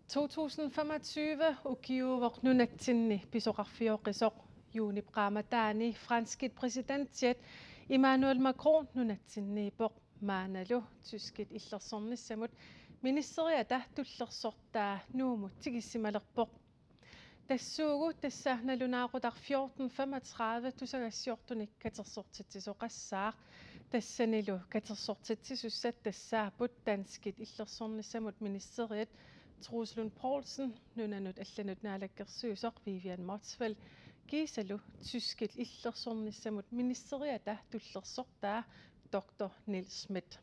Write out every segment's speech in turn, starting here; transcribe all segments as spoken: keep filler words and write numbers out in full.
To tusind femogtyve ukiuuvoq nunatsinni pisoqarfioqisoq. Juunip qaammataani franskit præsidentiat Emmanuel Macron nunatsinniippoq. Maannalu tyskit illersornissamut ministeriata tullersortaa Nuummut tikissimalerpoq. Tassuugu tassa nalunaaqutaq fjorten femogtredive tusagassiortunik katersortitsisoqassaaq. Tassanilu katersortitsisussat tassaapput danskit illersornissamut ministeriat Troels Lund Poulsen, nunanut allanut naalakkersuisoq Vivian Motzfeldt, kiisalu tyskit illersornissamut ministeriata tullersortaa doktor Niels Schmidt.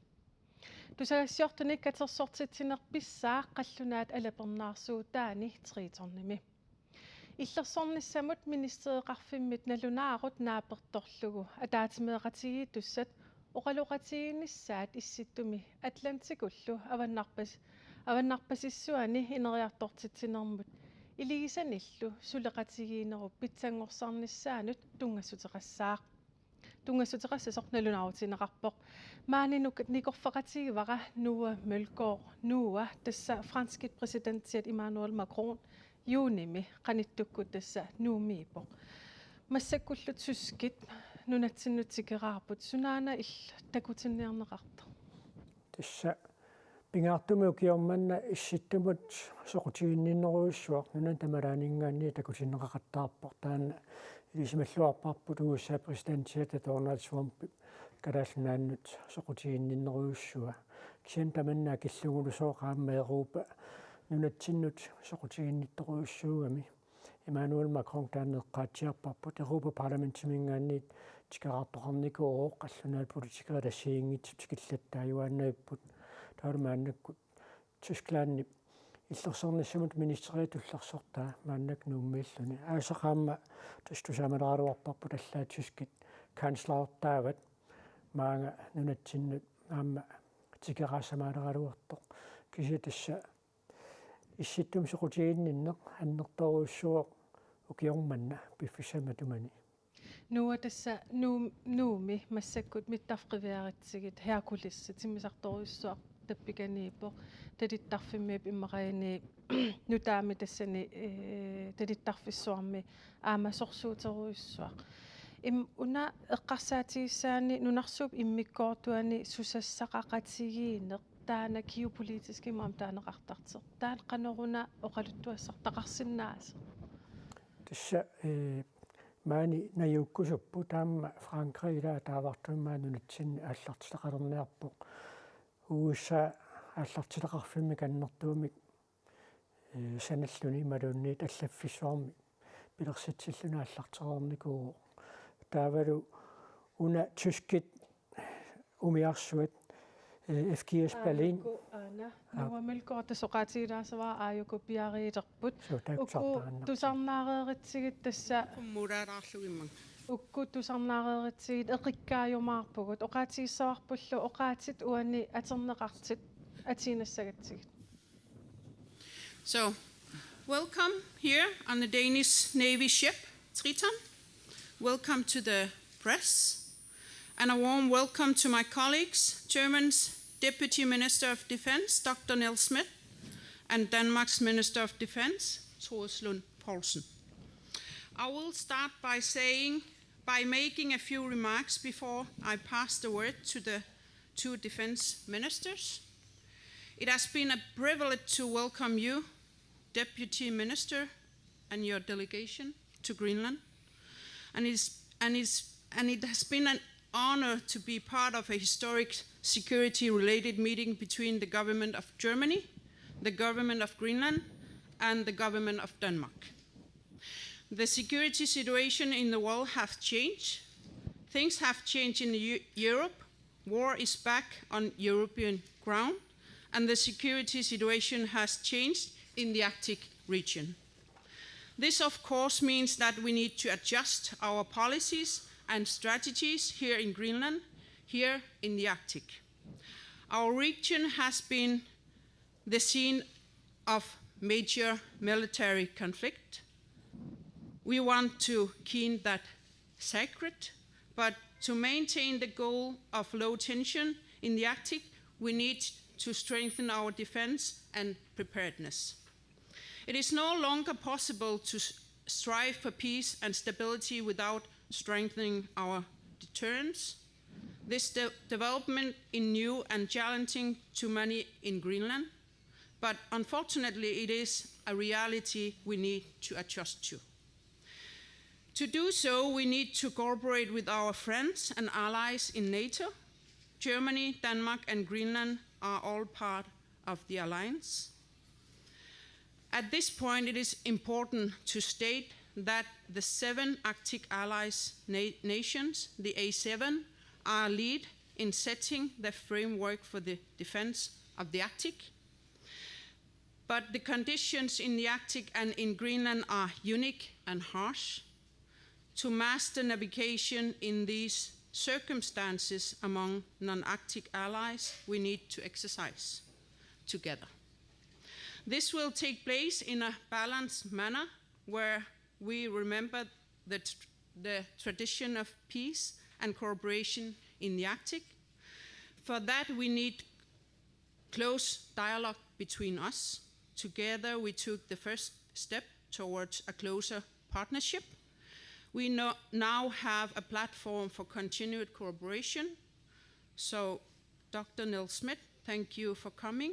Tusagassiortunik katersortitsinerpissaaq qallunaat alapernaarsuutaani Tritonimi. Illersornissamut ministereqarfimmit nalunaarut naapertorlugu ataatsimeeqatigiittussat oqaloqatigiinnissaat Issittumi Atlantikullu avannarpas-, avannarpasissuani ineriartortitsinermut iligisanillu suleqatigiinnerup pitsanngorsarnissaanut tunngassuteqassaaq. Tunngassuteqassasoq nalunaarutigineqarpoq. Maani nuk-, nikorfaqatigivara Noah Mølgaard. Noah, tassa franskit præsidentiat Emmanuel Macron juunimi qanittukkut tassa Nuummiippoq. Massakkullu tyskit nunatsinnut tikeraarput, sunaana illit takutinniarneqartoq? Tassa pingaartumik ukioq manna Issittumut soqutiginninnerujussuaq nunani tamalaaninngaanniit takutinneqaqattaarpoq. Taanna ilisimalluarparput U S A præsidentiata Donald Trump Kalaallit Nunaannut soqutiginninnerujussua. Kisianni tamanna akillugulusooq aamma Europa nunatsinnut soqutiginnittorujussuugami. Emmanuel Macron taanna eqqaatsiarparput, Europa-parlamentiminngaanniit tikeraartoqarnikuuvoq qallunaat politikerit assigiinngitsut tikillattaajuaannavipput. Taavalu maannakkut Tysklandi illersornissamut ministeriata tullersortaa maannakkut Nuummiilluni. Aasaq aamma tassa tusaamaleraluarparput allaat tyskit kanslerertaavat, maanga nunatsinnut aamma tikeraassamaaleraluartoq. Kisianni tassa Issittumi soqutiginninneq annertoorujussuuvoq ukioq manna piffissami matumani. Noah, tassa Nuum-, Nuummi massakkut mittarfik qiviaritsigit Hercules timmisartorujussuaq tappikaniippoq. Talittarfimmiippoq immaqaani nutaamik tassani, ee, talittarfissuarmi aamma sorsuuterujussuaq. Im-, una eqqarsaatigissaani nunarsuup immikkoortuani susassaqaqatigiinneq taanna geopolitiskimut aamma taaneqartartoq. Taanna qanoruna oqaluttuassartaqarsinnaasoq? Tassa, ee, maani najuukkusupput, taama Frankrig ila ataavartumik maani nunatsinni aallartitaqalerniarpoq. U S A aallartitaqarfimmik annertuumik, ee, sanalluni imaluunniit allaffissuarmik pilersitsilluni aallartereernikuuvoq. Taavalu una tyskit umiarsuat, ee, F G S Berlin. Aajuku aana. Aap. Noah Mølgaard, tassa oqaatigilaassavara aajuku piareerput. Suu, taakku uku tusarnaareeritsigit tassa. Qummulaalaarlugimmat. Uku tusarnaareeritsigit eqikkaajumaarpugut. Oqaatigissavarpullu oqaatsit uani atorneqartut atuinnassagatsigit. So, welcome here on the Danish Navy ship, Triton. Welcome to the press. And a warm welcome to my colleagues, Germany's Deputy Minister of Defense, Doctor Niels Schmidt, and Denmark's Minister of Defense, Troels Lund Poulsen. I will start by saying, by making a few remarks before I pass the word to the two defense ministers. It has been a privilege to welcome you, Deputy Minister, and your delegation to Greenland. And it's, and it's, and it has been an honor to be part of a historic security-related meeting between the government of Germany, the government of Greenland, and the government of Denmark. The security situation in the world have changed. Things have changed in Eu-, Europe. War is back on European ground, and the security situation has changed in the Arctic region. This, of course, means that we need to adjust our policies and strategies here in Greenland, here in the Arctic. Our region has been the scene of major military conflict. We want to keep that sacred, but To maintain the goal of low tension in the Arctic, we need to strengthen our defense and preparedness. It is no longer possible to s- strive for peace and stability without strengthening our deterrence. This de- development is new and challenging to many in Greenland, but unfortunately, it is a reality we need to adjust to. To do so, we need to cooperate with our friends and allies in NATO. Germany, Denmark, and Greenland are all part of the alliance. At this point, it is important to state that the seven Arctic allies na- nations, the A seven, are lead in setting the framework for the defense of the Arctic. But the conditions in the Arctic and in Greenland are unique and harsh. To master navigation in these circumstances among non-Arctic allies, we need to exercise together. This will take place in a balanced manner where we remember the, tr- the tradition of peace and cooperation in the Arctic. For that, we need close dialogue between us. Together, we took the first step towards a closer partnership. We no- now have a platform for continued cooperation. So, Doctor Niels Schmidt, thank you for coming,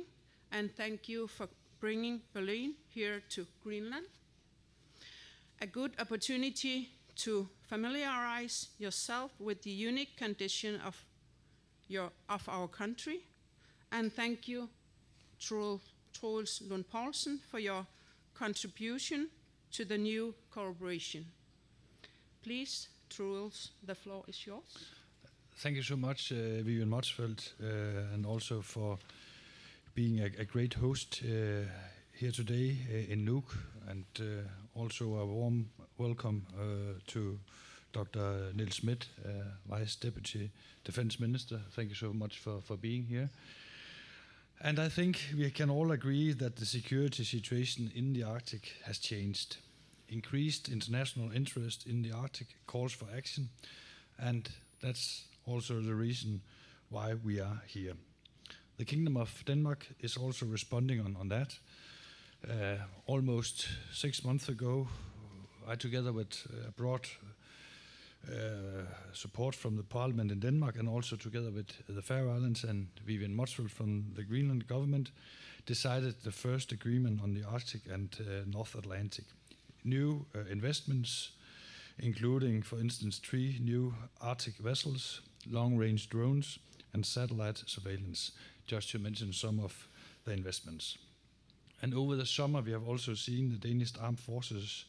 and thank you for bringing Berlin here to Greenland. A good opportunity to familiarize yourself with the unique condition of your, of our country. And thank you, Troel-, Troels Lund Poulsen, for your contribution to the new cooperation. Please, Troels, the floor is yours. Thank you so much, uh, Vivian Motzfeldt, uh, and also for being a, a great host uh, here today uh, in Nuuk, and uh, also a warm welcome uh, to Doctor Niels Schmidt, uh, Vice Deputy Defense Minister. Thank you so much for, for being here. And I think we can all agree that the security situation in the Arctic has changed. Increased international interest in the Arctic calls for action, and that's also the reason why we are here. The Kingdom of Denmark is also responding on, on that. Uh, almost six months ago, I, together with uh, a broad uh, support from the parliament in Denmark and also together with the Faroe Islands and Vivian Motzfeldt from the Greenland government, decided the first agreement on the Arctic and uh, North Atlantic. New uh, investments, including, for instance, three new Arctic vessels, long-range drones, and satellite surveillance, just to mention some of the investments. And over the summer, we have also seen the Danish Armed Forces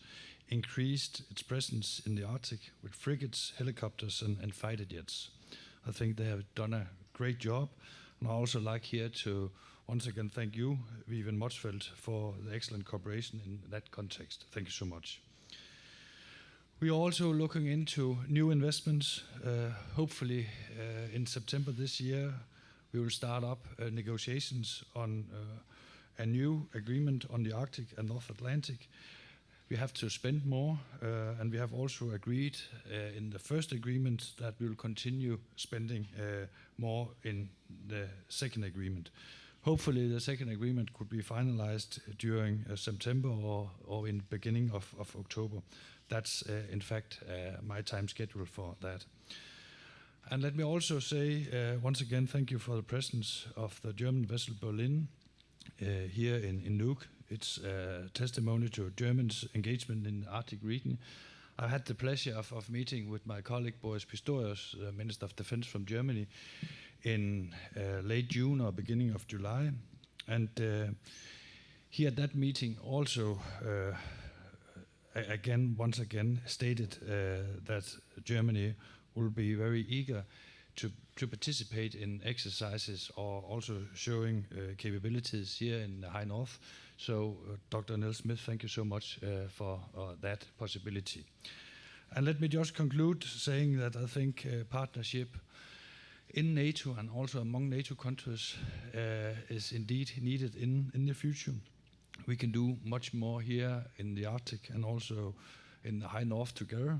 increased its presence in the Arctic with frigates, helicopters, and, and fighter jets. I think they have done a great job, and I also like here to once again thank you, Vivian Motzfeldt, for the excellent cooperation in that context. Thank you so much. We are also looking into new investments. Uh, hopefully, uh, in September this year, we will start up uh, negotiations on uh, a new agreement on the Arctic and North Atlantic. We have to spend more, uh, and we have also agreed uh, in the first agreement that we will continue spending uh, more in the second agreement. Hopefully, the second agreement could be finalized during uh, September or, or in beginning of, of October. That's, uh, in fact, uh, my time schedule for that. And let me also say, uh, once again, thank you for the presence of the German vessel Berlin uh, here in, in Nuuk. It's a testimony to Germany's engagement in the Arctic region. I had the pleasure of, of meeting with my colleague Boris Pistorius, the Minister of Defense from Germany, in uh, late June or beginning of July. And uh, he at that meeting also, uh, a- again, once again, stated uh, that Germany will be very eager to, to participate in exercises or also showing uh, capabilities here in the High North. So, uh, Doctor Niels Schmidt, thank you so much uh, for uh, that possibility. And let me just conclude saying that I think uh, partnership in NATO and also among NATO countries uh, is indeed needed in, in the future. We can do much more here in the Arctic and also in the High North together.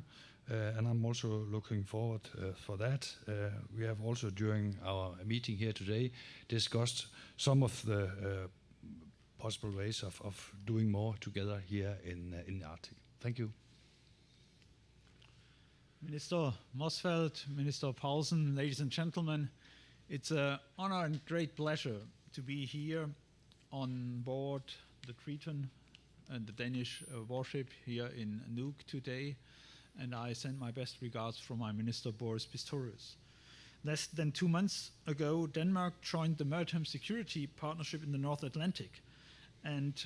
Uh, and I'm also looking forward uh, for that. Uh, we have also, during our meeting here today, discussed some of the uh, possible ways of, of doing more together here in, uh, in the Arctic. Thank you. Minister Motzfeldt, Minister Paulsen, ladies and gentlemen, it's an honor and great pleasure to be here on board the Triton and the Danish uh, warship here in Nuuk today, and I send my best regards from my minister Boris Pistorius. Less than two months ago, Denmark joined the Maritime Security Partnership in the North Atlantic, and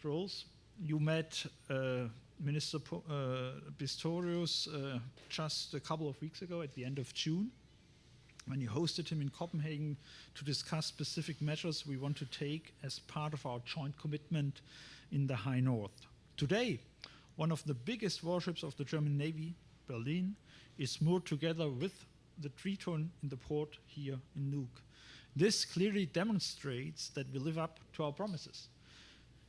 Troels, you met uh, Minister Po- uh, Pistorius uh, just a couple of weeks ago at the end of June when you hosted him in Copenhagen to discuss specific measures we want to take as part of our joint commitment in the High North. Today, one of the biggest warships of the German Navy, Berlin, is moored together with the Triton in the port here in Nuuk. This clearly demonstrates that we live up to our promises.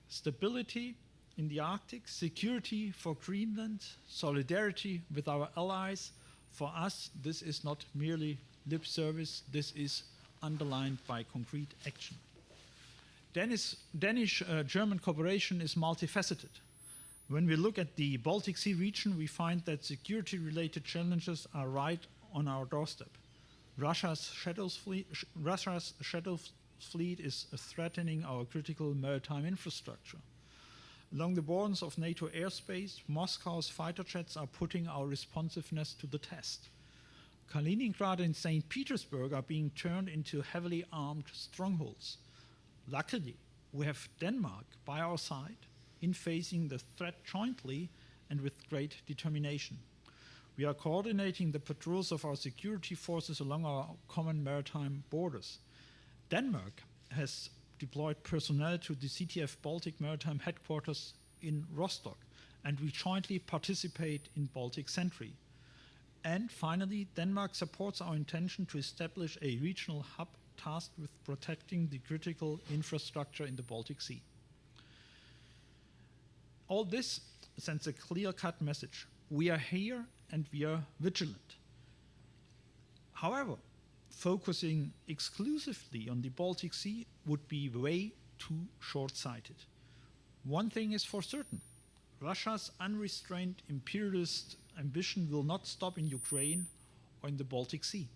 Stability in the Arctic, security for Greenland, solidarity with our allies. For us, this is not merely lip service, this is underlined by concrete action. Danish, Danish uh, German cooperation is multifaceted. When we look at the Baltic Sea region, we find that security related challenges are right on our doorstep. Russia's shadow fleet, Russia's shadow fleet is threatening our critical maritime infrastructure. Along the borders of NATO airspace, Moscow's fighter jets are putting our responsiveness to the test. Kaliningrad and Saint Petersburg are being turned into heavily armed strongholds. Luckily, we have Denmark by our side in facing the threat jointly and with great determination. We are coordinating the patrols of our security forces along our common maritime borders. Denmark has deployed personnel to the C T F Baltic Maritime Headquarters in Rostock, and we jointly participate in Baltic Sentry. And finally, Denmark supports our intention to establish a regional hub tasked with protecting the critical infrastructure in the Baltic Sea. All this sends a clear-cut message. We are here and we are vigilant. However, focusing exclusively on the Baltic Sea would be way too short-sighted. One thing is for certain. Russia's unrestrained imperialist ambition will not stop in Ukraine or in the Baltic Sea.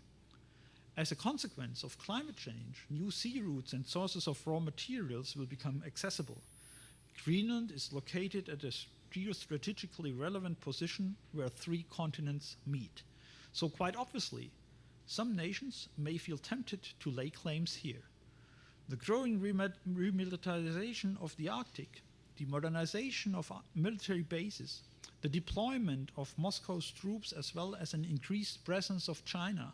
As a consequence of climate change, new sea routes and sources of raw materials will become accessible. Greenland is located at a geostrategically relevant position where three continents meet. So quite obviously, some nations may feel tempted to lay claims here. The growing remilitarization of the Arctic, the modernization of military bases, the deployment of Moscow's troops, as well as an increased presence of China,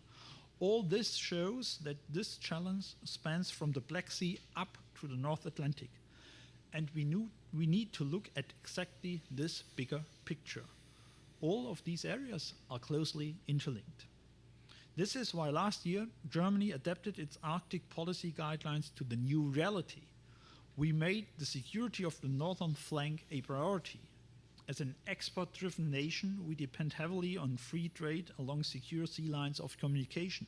all this shows that this challenge spans from the Black Sea up to the North Atlantic. And we, knew, we need to look at exactly this bigger picture. All of these areas are closely interlinked. This is why last year Germany adapted its Arctic policy guidelines to the new reality. We made the security of the northern flank a priority. As an export-driven nation, we depend heavily on free trade along secure sea lines of communication.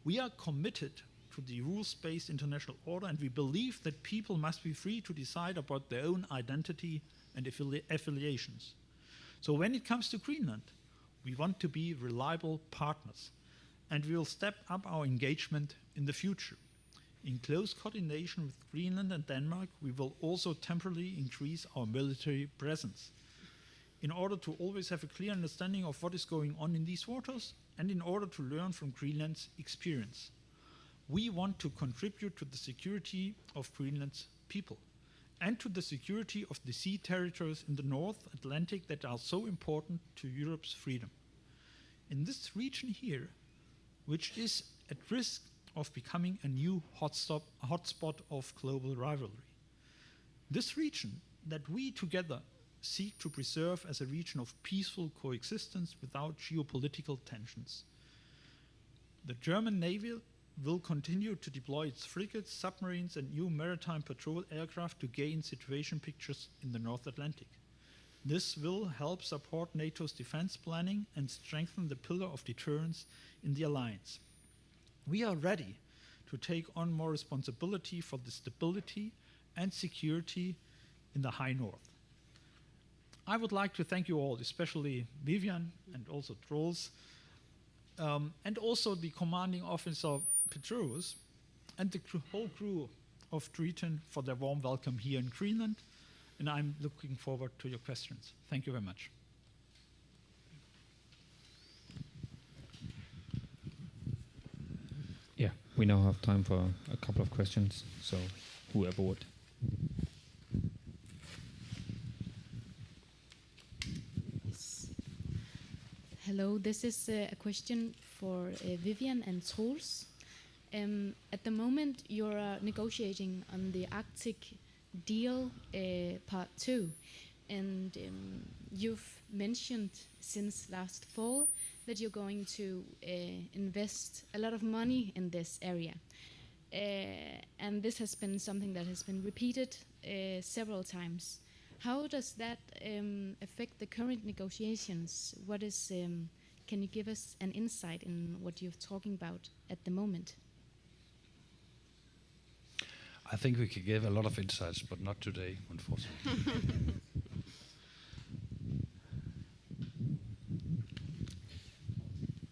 We are committed to the rules-based international order, and we believe that people must be free to decide about their own identity and affiliations. So when it comes to Greenland, we want to be reliable partners, and we will step up our engagement in the future. In close coordination with Greenland and Denmark, we will also temporarily increase our military presence in order to always have a clear understanding of what is going on in these waters and in order to learn from Greenland's experience. We want to contribute to the security of Greenland's people and to the security of the sea territories in the North Atlantic that are so important to Europe's freedom. In this region here, which is at risk of becoming a new hotspot of global rivalry. This region that we together seek to preserve as a region of peaceful coexistence without geopolitical tensions. The German Navy will continue to deploy its frigates, submarines, and new maritime patrol aircraft to gain situation pictures in the North Atlantic. This will help support NATO's defense planning and strengthen the pillar of deterrence in the alliance. We are ready to take on more responsibility for the stability and security in the High North. I would like to thank you all, especially Vivian and also Troels, um, and also the commanding officer Petraeus and the cr-, whole crew of Triton for their warm welcome here in Greenland. And I'm looking forward to your questions. Thank you very much. Yeah, we now have time for a couple of questions, so whoever would. Yes. Hello, this is uh, a question for uh, Vivian and Troels. Um, at the moment, you're uh, negotiating on the Arctic deal uh, part two, and um, you've mentioned since last fall that you're going to uh, invest a lot of money in this area. Uh, and this has been something that has been repeated uh, several times. How does that um, affect the current negotiations? What is, um, can you give us an insight in what you're talking about at the moment? I think we could give a lot of insights, but not today, unfortunately.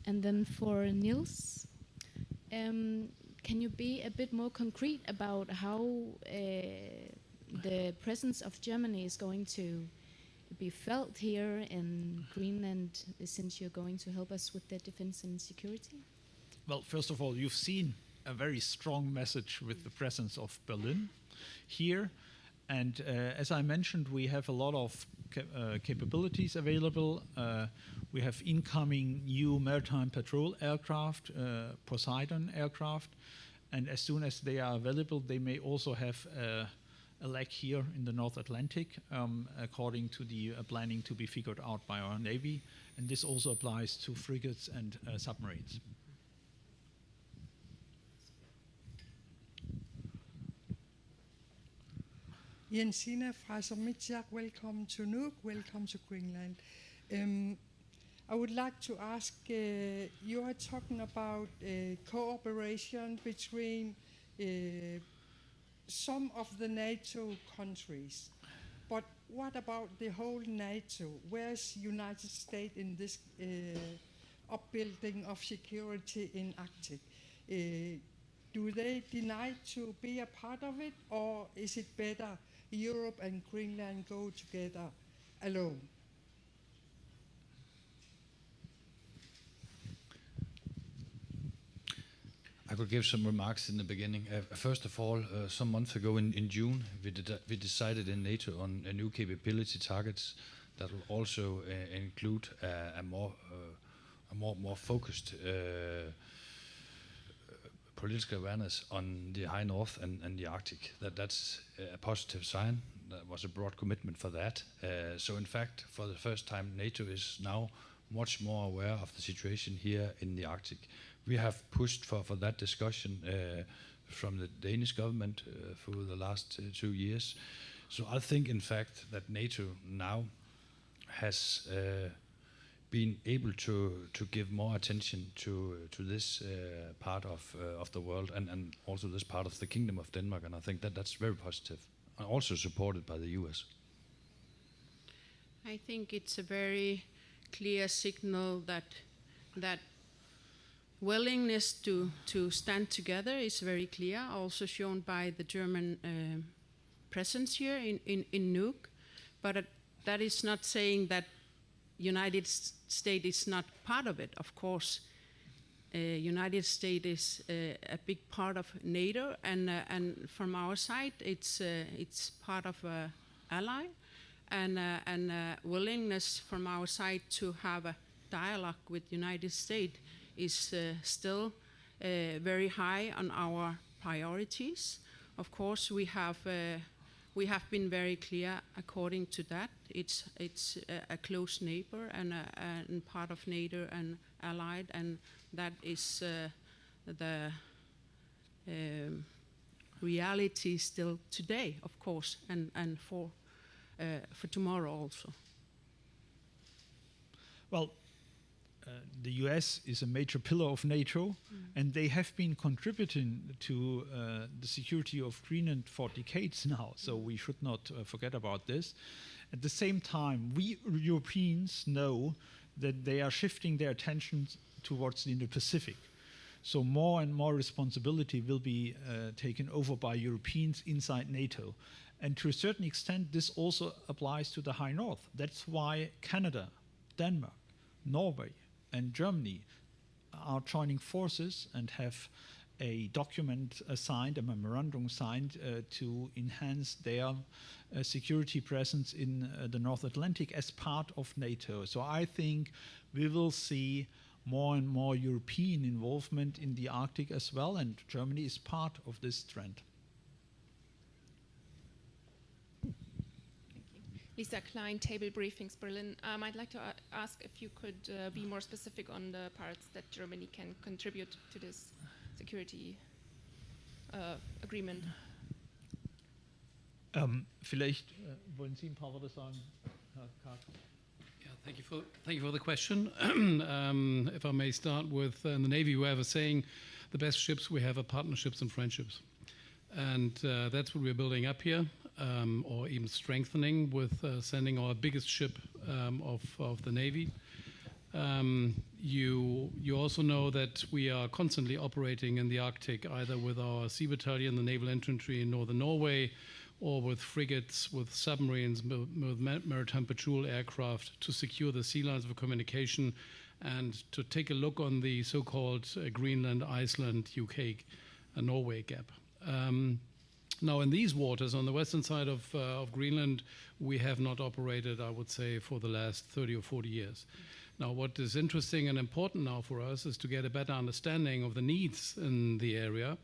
And then for Niels, um, can you be a bit more concrete about how uh, the presence of Germany is going to be felt here in Greenland, since you're going to help us with the defense and security? Well, first of all, you've seen a very strong message with the presence of Berlin here. And uh, as I mentioned, we have a lot of ca- uh, capabilities available. Uh, we have incoming new maritime patrol aircraft, uh, Poseidon aircraft. And as soon as they are available, they may also have uh, a leg here in the North Atlantic, um, according to the uh, planning to be figured out by our Navy. And this also applies to frigates and uh, submarines. Jensine fra Sermitsiaq, welcome to Nuuk, welcome to Greenland. Um, I would like to ask, uh, you are talking about uh, cooperation between uh, some of the NATO countries, but what about the whole NATO? Where's United States in this uh, upbuilding of security in Arctic? Uh, do they deny to be a part of it, or is it better Europe and Greenland go together alone? I could give some remarks in the beginning. Uh, first of all, uh, some months ago in, in June, we, did, we decided in NATO on a new capability targets that will also uh, include uh, a more uh, a more more focused uh, political awareness on the high north and, and the Arctic. That that's a positive sign. That was a broad commitment for that. Uh, so in fact, for the first time, NATO is now much more aware of the situation here in the Arctic. We have pushed for, for that discussion uh, from the Danish government uh, for the last uh, two years. So I think, in fact, that NATO now has uh, been able to, to give more attention to, to this uh, part of, uh, of the world and, and also this part of the Kingdom of Denmark. And I think that that's very positive and also supported by the U S. I think it's a very clear signal that that willingness to, to stand together is very clear, also shown by the German uh, presence here in, in, in Nuuk. But uh, that is not saying that United States is not part of it. Of course, uh, United States is uh, a big part of NATO, and uh, and from our side, it's uh, it's part of a ally, and uh, and uh, willingness from our side to have a dialogue with United States is uh, still uh, very high on our priorities. Of course, we have uh, we have been very clear according to that. It's it's a, a close neighbor and a, and part of NATO and allied, and that is uh, the um, reality still today, of course, and and for uh, for tomorrow also. Well, uh, the U S is a major pillar of NATO, and they have been contributing to uh, the security of Greenland for decades now, so we should not uh, forget about this. At the same time, we Europeans know that they are shifting their attention towards the Indo-Pacific. So more and more responsibility will be uh, taken over by Europeans inside NATO. And to a certain extent, this also applies to the High North. That's why Canada, Denmark, Norway, and Germany are joining forces and have a document uh, signed, a memorandum signed uh, to enhance their uh, security presence in uh, the North Atlantic as part of NATO. So I think we will see more and more European involvement in the Arctic as well, and Germany is part of this trend. Lisa Klein, Table Briefings, Berlin. Um, I'd like to a- ask if you could uh, be more specific on the parts that Germany can contribute to this security uh, agreement. Um, vielleicht äh, wollen Sie ein paar Worte sagen, Herr Kark? Yeah, thank you for thank you for the question. Um, if I may start with uh, in the Navy, we have a saying: "The best ships we have are partnerships and friendships," and uh, that's what we're building up here, um, or even strengthening with uh, sending our biggest ship um, of of the Navy. Um, you you also know that we are constantly operating in the Arctic, either with our Sea Battalion, the Naval Infantry in northern Norway, or with frigates, with submarines, with maritime patrol aircraft to secure the sea lines of communication and to take a look on the so-called uh, Greenland, Iceland, U K, uh, Norway gap. Um, now, in these waters, on the western side of, uh, of Greenland, we have not operated, I would say, for the last thirty or forty years. Now, what is interesting and important now for us is to get a better understanding of the needs in the area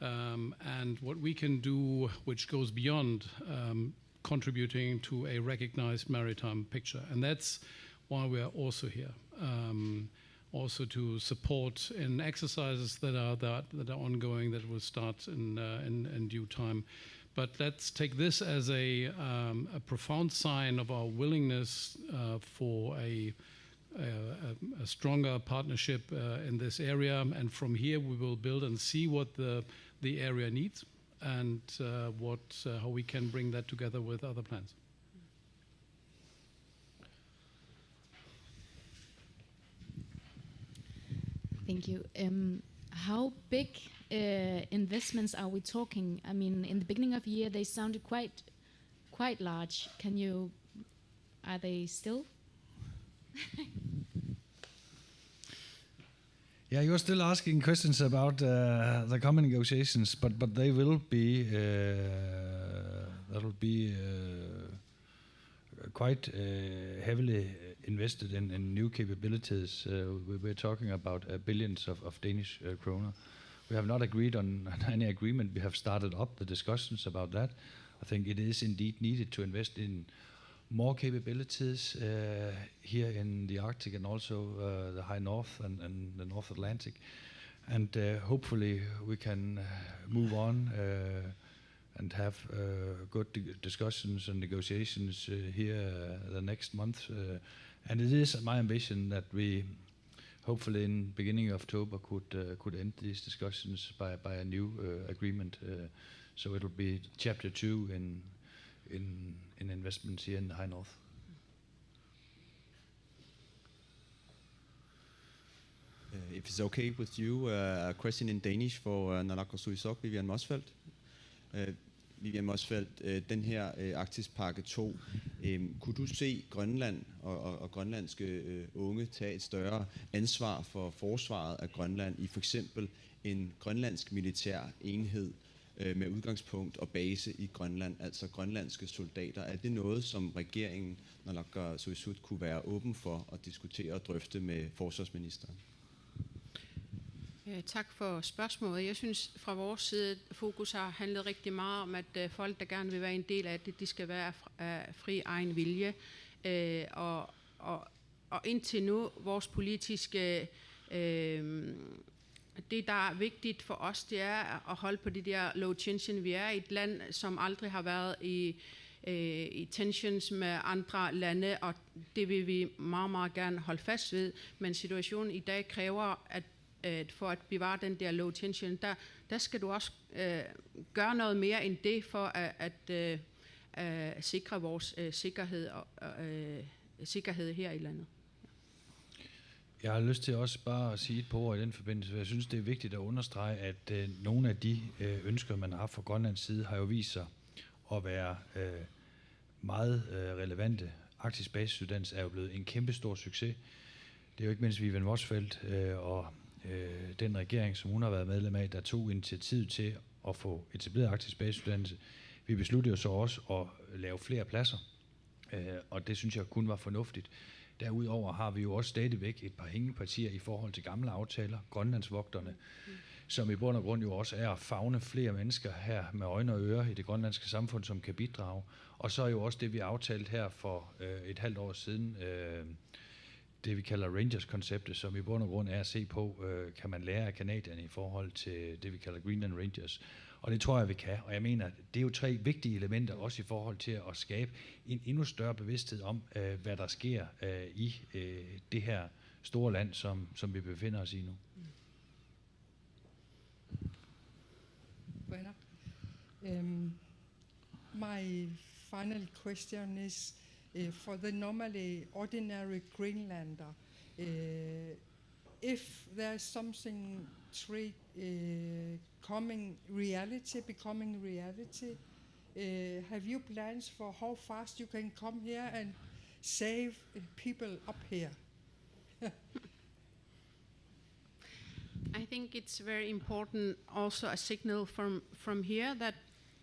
um, and what we can do, which goes beyond um, contributing to a recognized maritime picture. And that's why we are also here. Um, also to support in exercises that are that, that are ongoing that will start in, uh, in, in due time. But let's take this as a, um, a profound sign of our willingness uh, for a, a, a stronger partnership uh, in this area. And from here, we will build and see what the, the area needs and uh, what uh, how we can bring that together with other plans. Thank you. Um, how big uh, investments are we talking? I mean, in the beginning of the year, they sounded quite, quite large. Can you? Are they still? Yeah, you're still asking questions about uh, the common negotiations, but but they will be uh, that will be uh, quite uh, heavily invested in, in new capabilities. Uh, we, we're talking about uh, billions of, of Danish uh, kroner. We have not agreed on, on any agreement. We have started up the discussions about that. I think it is indeed needed to invest in more capabilities uh, here in the Arctic and also uh, the high north and, and the North Atlantic. And uh, hopefully we can uh, move on uh, and have uh, good di- discussions and negotiations uh, here uh, the next month. Uh, and it is my ambition that we, hopefully in beginning of October, could uh, could end these discussions by, by a new uh, agreement. Uh, so it'll be chapter two in in in investments here in the high north. Uh, if it's okay with you, uh, a question in Danish for uh, Naalakkersuisoq, Vivian Motzfeldt. Uh, Vivian Motzfeldt, uh, den her uh, Arktis Pakke to, um, kunne du se Grønland og, og, og grønlandske uh, unge tage et større ansvar for forsvaret af Grønland i for eksempel en grønlandsk militær enhed øh, med udgangspunkt og base i Grønland, altså grønlandske soldater? Er det noget, som regeringen, Naalakkersuisut, kunne være åben for at diskutere og drøfte med forsvarsministeren? Øh, tak for spørgsmålet. Jeg synes, fra vores side, fokus har handlet rigtig meget om, at øh, folk, der gerne vil være en del af det, de skal være af fri egen vilje. Øh, og, og, og indtil nu, vores politiske øh, det, der er vigtigt for os, det er at holde på det der low tension. Vi er et land, som aldrig har været i, øh, i tensions med andre lande, og det vil vi meget, meget gerne holde fast ved. Men situationen i dag kræver, at, at for at bevare den der low tension, der, der skal du også øh, gøre noget mere end det for at, at øh, øh, sikre vores øh, sikkerhed og og, øh, sikkerhed her i landet. Jeg har lyst til også bare at sige et par ord i den forbindelse, for jeg synes, det er vigtigt at understrege, at øh, nogle af de øh, ønsker, man har haft fra Grønlands side, har jo vist sig at være øh, meget øh, relevante. Arktisk Basisuddannelse er jo blevet en kæmpe stor succes. Det er jo ikke mindst Vivian Motzfeldt øh, og øh, den regering, som hun har været medlem af, der tog initiativ til at få etableret Arktisk Basisuddannelse. Vi besluttede jo så også at lave flere pladser, øh, og det synes jeg kun var fornuftigt. Derudover har vi jo også stadigvæk et par hængepartier i forhold til gamle aftaler, Grønlandsvogterne, som i bund og grund jo også er at favne flere mennesker her med øjne og ører i det grønlandske samfund, som kan bidrage. Og så er jo også det, vi aftalte her for øh, et halvt år siden, øh, det vi kalder Rangers-konceptet, som i bund og grund er at se på, øh, kan man lære af canadierne i forhold til det, vi kalder Greenland Rangers. Og det tror jeg, vi kan. Og jeg mener, det er jo tre vigtige elementer også i forhold til at skabe en endnu større bevidsthed om, øh, hvad der sker øh, i øh, det her store land, som, som vi befinder os i nu. Bueno. Um, my final question is uh, for the normally ordinary Greenlander, uh, if there's something trade uh, coming reality, becoming reality, uh, have you plans for how fast you can come here and save uh, people up here? I think it's very important, also a signal from, from here, that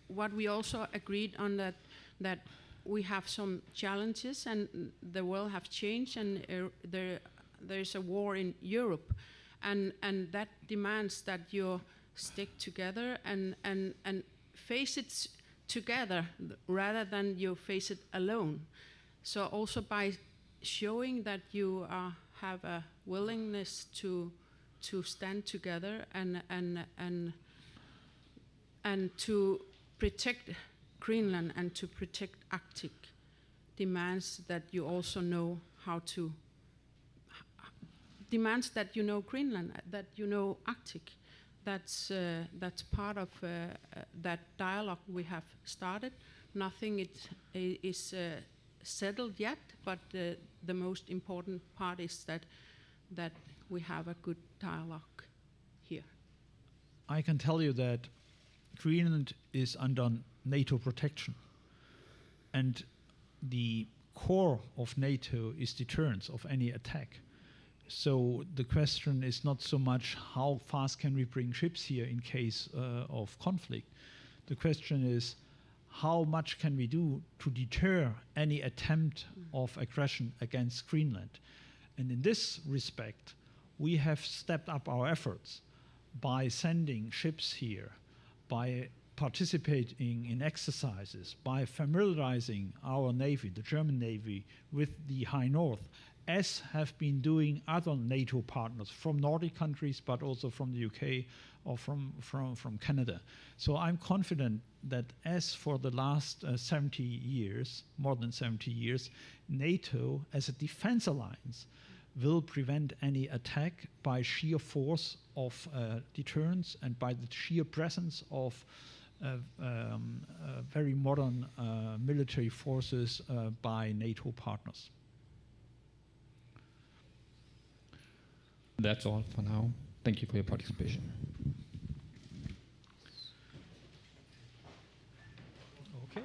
what we also agreed on, that, that we have some challenges and the world have changed, and uh, there, there's a war in Europe, and, and that demands that you stick together and, and, and face it together rather than you face it alone. So also by showing that you are, have a willingness to, to stand together and, and, and, and to protect Greenland and to protect Arctic demands that you also know how to, demands that you know Greenland, that you know Arctic. That's, uh, that's part of uh, uh, that dialogue we have started. Nothing is, is uh, settled yet, but uh, the most important part is that, that we have a good dialogue here. I can tell you that Greenland is under NATO protection, and the core of NATO is deterrence of any attack. So the question is not so much how fast can we bring ships here in case uh, of conflict. The question is how much can we do to deter any attempt of aggression against Greenland. And in this respect, we have stepped up our efforts by sending ships here, by participating in exercises, by familiarizing our Navy, the German Navy, with the High North, as have been doing other NATO partners from Nordic countries, but also from the U K or from, from, from Canada. So I'm confident that as for the last uh, seventy years, more than seventy years, NATO as a defense alliance will prevent any attack by sheer force of uh, deterrence and by the sheer presence of uh, um, uh, very modern uh, military forces uh, by NATO partners. That's all for now. Thank you for your participation. Okay.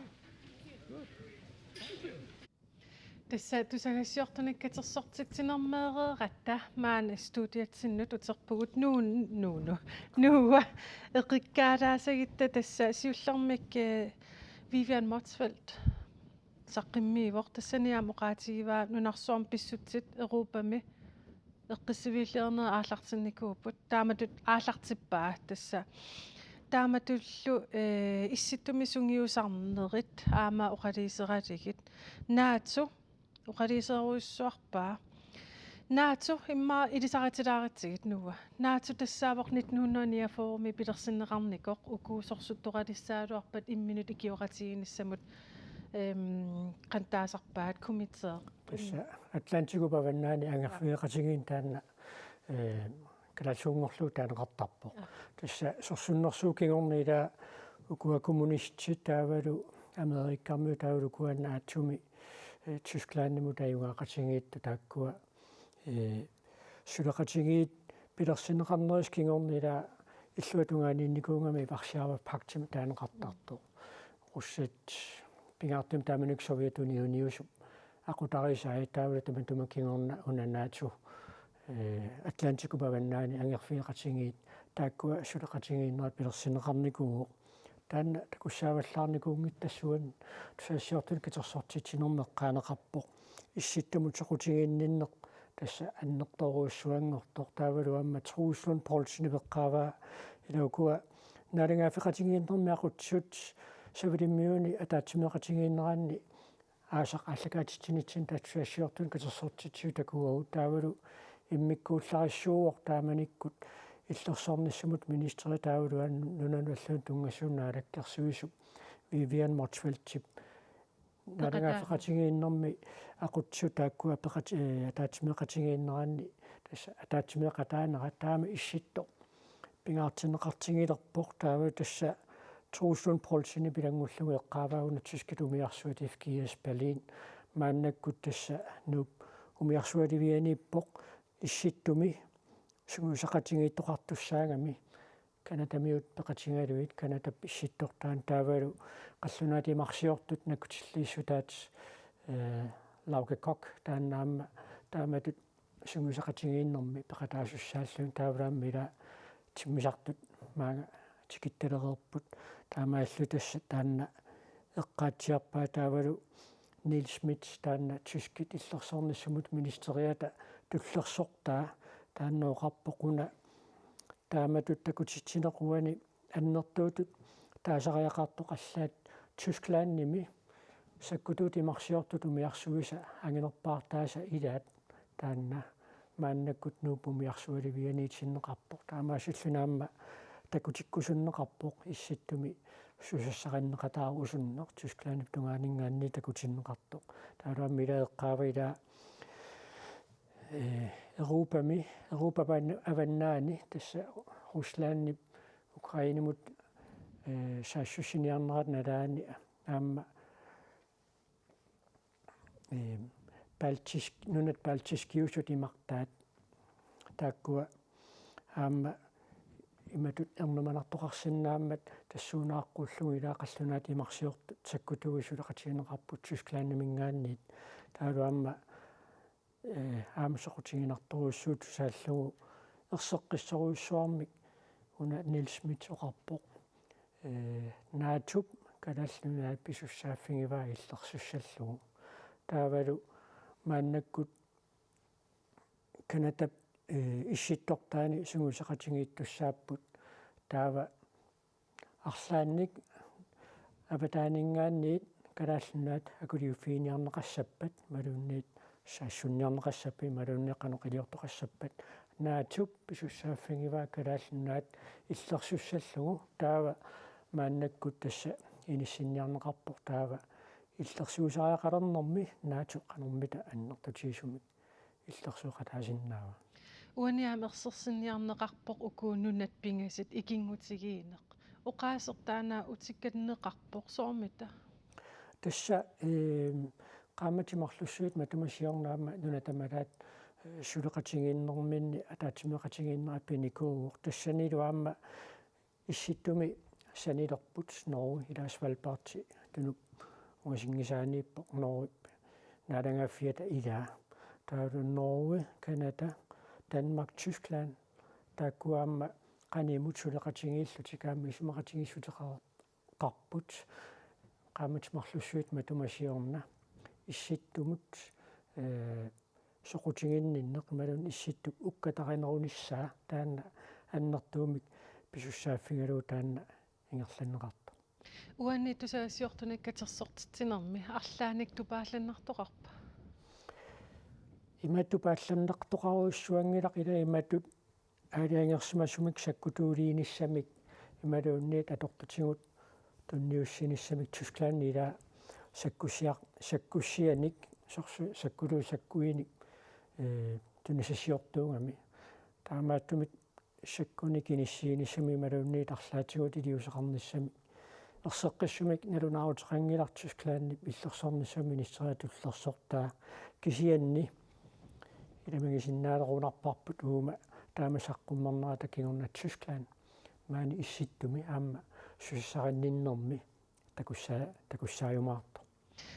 Good. Thank you. Tassa tusagassiortunik katersortitsinermeereeratta maani studiatsinnut uterpugut Nuun-, Nuunu. Nuua eqikkaalaassagitta tassa siullermik eh, Vivian Motzfeldt saqqummiivoq, tassani aamma oqaatigivaa nunarsuarmi pissutsit Europami eqqissiviilliornerit aallartinnikuupput. Taamatut aallartippaa tassa. Taamatullu eh, issittumi sungiusarnerit aamma oqaluuseraligit. NATO oqaluuserujussuarpaa. NATO immaqa ilisaritilaaritsigit Nuua. NATO tassaavoq nitten hundrede niogfyrre-mi pilersinneqarnikoq, uku sorsuttoralissagaluarpat imminut ikioqatigiinnissamut Ehm, qanoq taasarpaat komiteeq? Tassa Atlantikup avannaani angerfigeqatigiinneq taanna, eh, kalaallisuunngorlugu taaneqartarpoq. Tassa sorsunnersuup kingorna ilaa ukua kommunistit taavalu Amerikkarmiut taavalu ukua NATO-mi, eh, Tysklandimut ajugaaqatigiittut taakkua, eh, suleqatigiit pilersinneqarnerisa kingorna ilaa illuatungaaniinnikuugami Warszawap paktimik taaneqartartoq. Russat pingaartumik taamanikkut Sovjetunioniusup aqutarisai taavalu tamatuma kingorna una NATO, eh, Atlantikup avannaani angerfigeqatigiit taakkua suleqatigiinnerat pilersinneqarnikuuvoq. Taanna takussaavallaarnikuunngitsoq tassuuna tusagassiortunut katersortitsinermi eqqaaneqarpoq. Issittumut soqutiginninneq tassa annertoorujussuanngortoq taavalu aamma Truslund Poulsenip eqqaavaa ilaa ukua naalagaaffeqatigiinnermi aqutsisut Savalimmiuni ataatsimeeqatigiinneranni aasaq aallakaatitsinitsinni tusagassiortunut katersortitsisoq takuagut taavalu immikkuullarissuuvoq taamanikkut illersornissamut ministeri taavalu aamma nunanut allanut tunngassuup naalakkersuisup Vivian Motzfeldtip naalagaaffeqatigiinnermi aqutsisut taakkua peqat-, eh, ataatsimeeqatigiinneranni tassa ataatsimeeqataanerat taama issittoq pingaartinneqartigilerpoq taava tassa Truslund Poulsenip ilanngullugu eqqaavaa una tyskit umiarsuat F G S Berlin maannakkut tassa Nuup umiarsualivianiippoq issittumi sungiusaqatigiittoqartussaagami Canadamiut peqatigalugit Canadap issittortaani taavalu qallunaat imarsiortut nakkutilliissutaat, eh, Lauge Koch taanna aamma taamatut sungiusaqatigiinnermi peqataasussaalluni taavalu aamma ilaa timmisartut maanga tikittalereerput taamaalilluta tassa taanna eqqaatsiarpaa taavalu Niels Schmidt taanna tyskit illersornissamut ministeriata tullersortaa taanna oqarpoq una taamatut takutitsineq uani annertuutut taasariaqartoq allaat Tysklandimi sakkutuut imarsiortut umiarsuisa anginerpaartaasa ilaat taanna maannakkut Nuup umiarsualivianiitinneqarpoq. Taamaasilluni aamma takutikkusunneqarpoq issittumi susassaqarneqataarneq usunneq Tysklandip tungaaninngaanniit takutinneqartoq. Taavalu aamma ilaa eqqaavaa ilaa, eh, Europami, Europap avan-, avannaani tassa Ruslandip Ukrainemut, eh, saassussiniarnerata nalaani aamma eh, baltisk, nunat baltiskiusut imartaat taakkua aamma imatut ernumanartoqarsinnaammat tassuuna aqqullugu ilaa qallunaat imarsiortut sakkutuui suleqatigineqarput Tysklandiminngaanniit taavalu aamma eh, aamma soqutiginartorujussuuvoq tusaallugu erseqqissorujussuarmik una Niels Schmidt oqarpoq. Eh, NATO-p Kalaallit Nunaat pisussaaffigivaat illersussallugu. Taavalu maannakkut Canadap, eh, issittortaani sungiusaqatigiittussaapput taava arlaannik avataaninngaanniit Kalaallit Nunaat akuliuffiginiarneqassappat imaluunniit saassunniarneqassappat imaluunniit qanoq iliortoqassappat NATO-p pisussaaffigivaat Kalaallit Nunaat illersussallugu taava maannakkut tassa inissinniarneqarpoq taava illersuisariaqalernermi NATO qanormita annertutigisumik illersueqataasinnaava. Uani aamma ersersinniarneqarpoq uku nunat pingasut ikinngutigiinneq. Oqaaseq taanna utikkanneqarpoq soormita? Tassa, ehm, qaammatit marlussuit matuma siorna aamma nunat tamalaat, eh, suleqatigiinnerminni ataatsimeeqatigiinneq apinikuuvoq. Tassanilu aamma issittumi sanilerput Norge ilaa Svalbardi tunup ungasinngisaaniippoq Norgep naalagaaffiata ilaa. Taavalu Norge, Canada, Danmark, Tyskland. Taakkua aamma qanimut suleqatigiillutik aamma isumaqatigiissuteqarput. Qaammatit marlussuit matuma siorna. Issittumut, eh, soqutiginninneq imaluunniit issittup ukkatarinerunissaa taanna annertuumik pisussaaffigalugu taanna ingerlanneqartoq. Uani tusagassiortunik katersortitsinermi arlaannik tupaallannartoqarpa? Imatut tupaallannartoqarujussuanngilaq ilaa imatut aalajangersimasumik sakkutuuliinissamik imaluunniit atortutigut tunniussinissamik Tyskland ilaa sakkussiaq-, sakkussianik, sorsu-, sakkuluit sakkuinik, ee, tunisasiortuugami. Taamaattumik sakkunik inissiinissamik imaluunniit arlaatigut iliuuseqarnissamik erseqqissumik nalunaaruteqanngilaq Tysklandip illersornissamut ministeriata tullersortaa, kisianni ilamigisinnaalerunarparput uuma taama saqqummernerata kingorna Tyskland maani Issittumi aamma susassaqarninnermi takussaa-, takussaajumaartoq.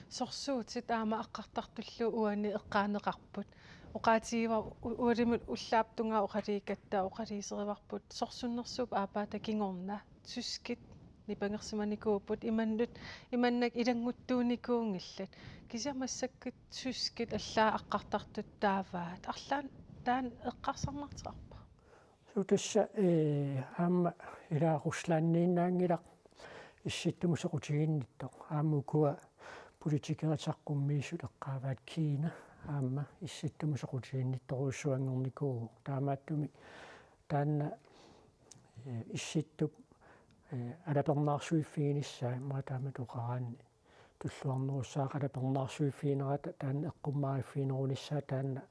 Sorsuutit aamma aqqartartullu uani eqqaaneqarput. Oqaatigiva u-, ualimut ullaap tungaa oqaluukatta oqaluuserivarput sorsunnersuup aappaata kingorna tyskit nipangersimanikuupput, imannut, imannak ilannguttuunikuunngillat. Kisianni massakkut tyskit allaat aqqartartut taavaat. Arlaannik taanna eqqarsarnarteqarpa? Suu, tassa, ee, aamma ila Ruslandiinnaanngilaq Issittumi soqutiginnittoq. Aamma ukua politikerit saqqummiisut eqqaavaat Kina aamma Issittumi soqutiginnittorujussuanngornikuuvoq. Taamaattumik taanna, ee, Issittup, ee, alapernaarsuiffiginissaa, immaqa taamatut oqaraanni tulluarnerussaaq alapernaarsuiffiginerata taanna eqqummaariffiginerunissaa taanna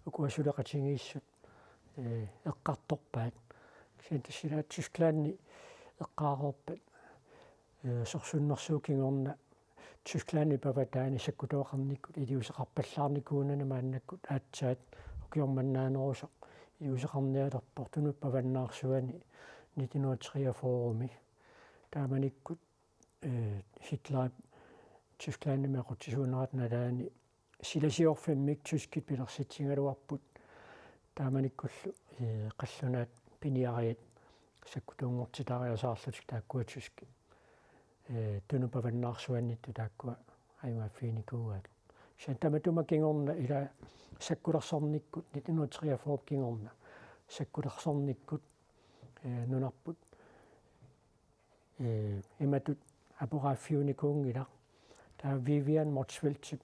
ukua suleqatigiissut, ee, eqqartorpaat. Kisianni tassa ila Tysklandi eqqaareerpat, ee, sorsunnersuup kingorna Tysklandip avataani sakkutuuqarnikkut iliuuseqarpallaarnikuunani maannakkut aatsaat ukioq mannaanerusoq iliuuseqarnialerpoq Tunup avannaarsuani nitten hundrede og treogfyrre-mi. Taamanikkut, ee, Hitlerip Tysklandimi aqutsisuunerata nalaani silasiorfimmik tyskit pilersitsigaluarput. Taamanikkullu, ee, qallunaat piniariat sakkutuunngortitariasaarlutik taakkua tyskit, ee, Tunup avannaarsuaniittut taakkua ajugaaffiginikuugaat. Kisianni tamatuma kingorna ila sakkulersornikkut, nitten hundrede og treogfyrre kingorna sakkulersornikkut, ee, nunarput, ee, imatut aporaaffiunikuunngilaq. Taava Vivian Motzfeldtip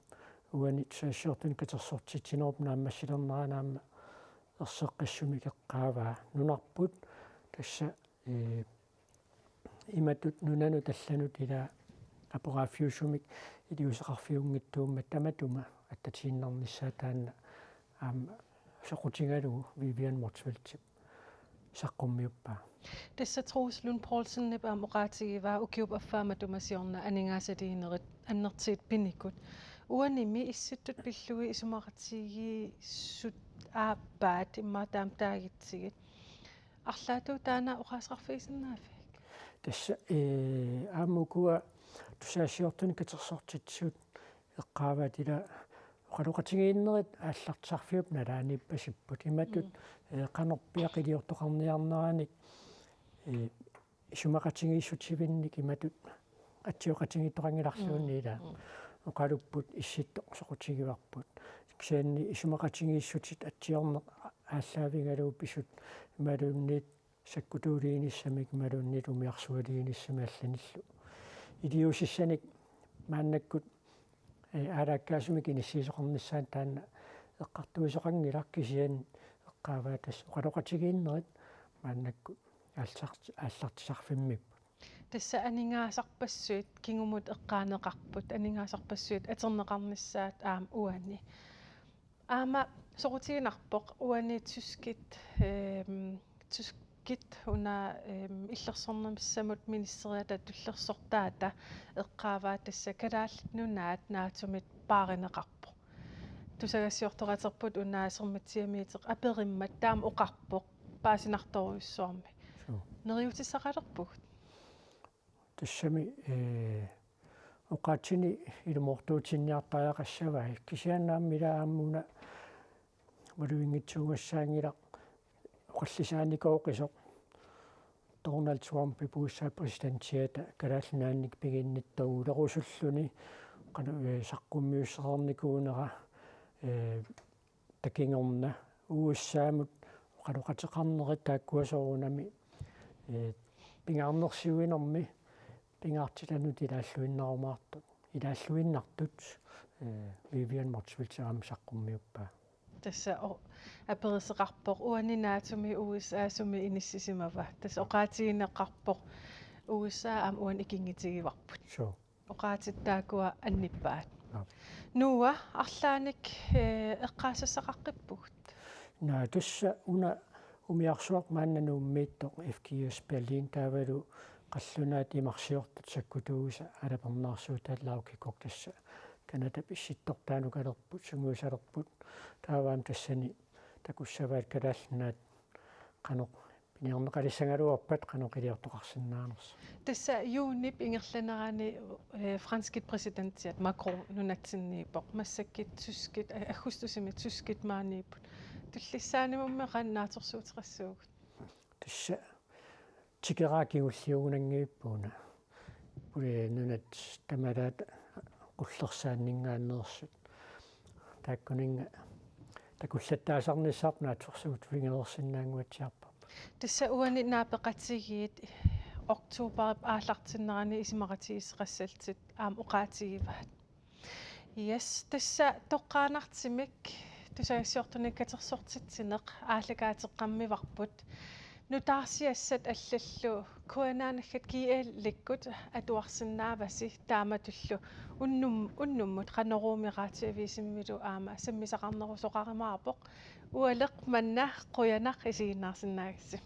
uani tusagassiortunik katersortitsinerup naammassilernerani aamma erseqqissumik eqqaavaa nunarput tassa, ee, imatut nunanut allanut ila aporaaffiusumik iliuuseqarfiunngitsuummat tamatuma attatiinnarnissaa taanna aamma soqutigalugu Vivian Motzfeldtip saqqummiuppaa. Tassa Troels Lund Poulsenip aamma oqaatigivaa ukiup affaa matuma siorna aningaasaliinerit annertuut pinikut. Uanimi Issittut pillugit isumaqatigiissut aappaat immaqa taama taagitsigit. Arlaatigut taanna oqaaseqarfigisinnaavigit? Tassa, ee, aamma ukua tusagassiortunik katersortitsisut eqqaavaat ila oqaloqatigiinnerit aallartisarfiup nalaaniippasipput. Imatut, mm, ee, qanorpiaq iliortoqarniarneranik, ee, isumaqatigiissutivinnik imatut atsioqatigiittoqanngilarluunniit ila. Mm, mm. Oqalupput Issittoq soqutigivarput. Kisianni isumaqatigiissutit atsiorneq aallaavigalugu pisut imaluunniit sakkutuuliinissamik imaluunniit umiarsualiinissamik allanillu. Iliuusissanik maannakkut, ee, aalaakkaasumik inissiisoqarnissaanut taanna eqqartuisoqanngilaq kisianni eqqaavaa tassa oqaloqatigiinnerit maannakkut aallart-, aallartisarfimmiipput. Tassa aningaasarpassuit kingumut eqqaaneqarput, aningaasarpassuit atorneqarnissaat aamma uani. Aamma soqutiginarpoq uani tyskit, ehm, tyskit una, ehm, illersornissamut ministeriata tullersortaata eqqaavaa tassa Kalaallit Nunaat NATO-mit paarineqarpoq. Tusagassiortoqaterput una Sermitsiamiuteq aperimmat taama oqarpoq paasinartorujussuarmik. Suu. Neriuutissaqalerpugut. Tassami, ee, oqaatsini ilumoortuutinniartariaqassavai. Kisianni aamma ila aamma una maluginngitsuugassaanngilaq oqallisaanikooqisoq Donald Trumpip U S A præsidentiata Kalaallit Nunaannik piginnittorulerusulluni qanoq, ee, saqqummiussereernikuunera, ee, taakku kingorna U S A-mut oqaloqateqarnerit taakkua soorunami, ee, pingaarnersiuinermi pingaartitanut ilaalluinnarumaartut, ilaalluinnartut, ee, Vivian Motzfeldt aamma saqqummiuppaa. Tassa o-, aperisoqarpoq uani NATO-mi U S A sumi inissisimava. Tassa oqaatigineqarpoq U S A aamma uani ikinngutigivarput. Suu. Oqaatit taakkua annippaat. Aap. Noah, arlaannik, eh, eqqaasassaqaqqippugut? Naa, tassa una umiarsuaq maanna Nuummiittoq F G S Berlin taavalu qallunaat imarsiortut sakkutuusa alapernaarsuutaa Laukikok tassa Canadap issittortaanukalerput, sungiusalerput, taava aamma tassani takussavaat Kalaallit Nunaat qanoq piniarneqalissagaluarpat qanoq iliortoqarsinnaanersoq. Tassa juunip ingerlanerani, eh, franskit præsidentiat Macron nunatsinniippoq. Massakkut tyskit, eh, aggustusimi tyskit maaniipput. Tullissaanimummi qanoq naatsorsuuteqassuugut? Tassa tikeraat kingulliugunanngivipput una. Puli nunat tamalaat qullersaanninngaanneersut. Taakkuninnga takullattaasarnissarput naatsorsuutigineqarsinnaannguatsiarparput. Tassa uani naapeqatigiit oktoberip aallartinnerani isumaqatigiisseqassallutit aamma oqaatigivaat. Yes, tassa toqqaannartumik tusagassiortunik katersortitsineq aallakaateqqammerparput. Nutaarsiassat allallu K N R-naggat G L-ikkut atuarsinnaavasi taamatullu unnum-, unnummut Qanoruumi Radioavisimilu aamma sammisaqarnerusoqarumaarpoq. Ualeq manna qujanaq isiginnaarsinnaagassi.